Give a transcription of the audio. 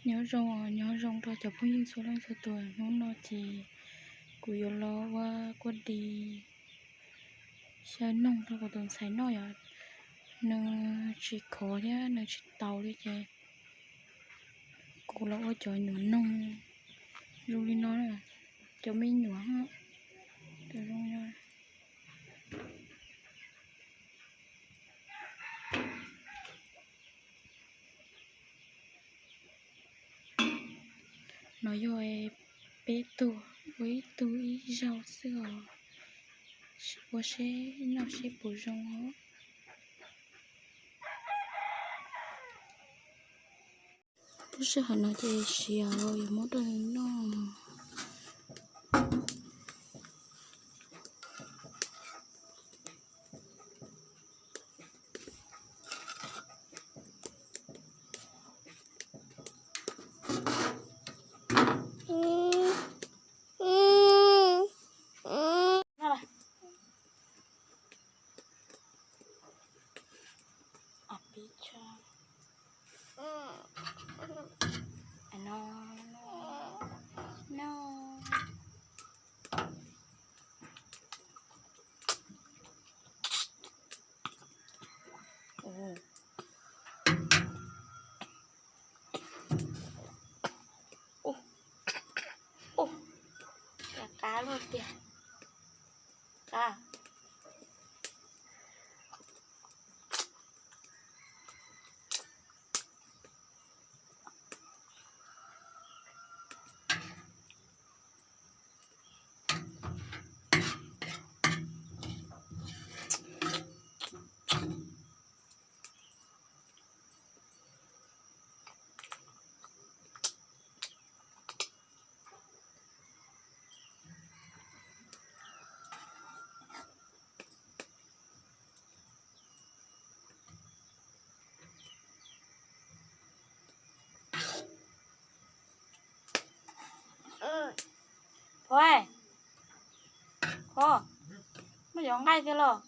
Nyob zoo, nyob zoo rau cov phooj ywg txhua leej txhua tus. Hnub no ces kuv yuav los ua kuaj di xyaw noog rau kuv tus ntxhais noj yom. Nws tsis khov thiab nws tsis taus li ces kuv los ua cov nyuam noog zoo li no, cov me nyuam. No yog peb tug, ua ib tug ib zaug xwb os. Ua seb noj seb puas zoo os. Lub sij hawm no ces siav yuav muab rau nws noj. Ub, ub, qab luaj tiag. Qab. Phob, Phob, muaj cov nqaij tiag los?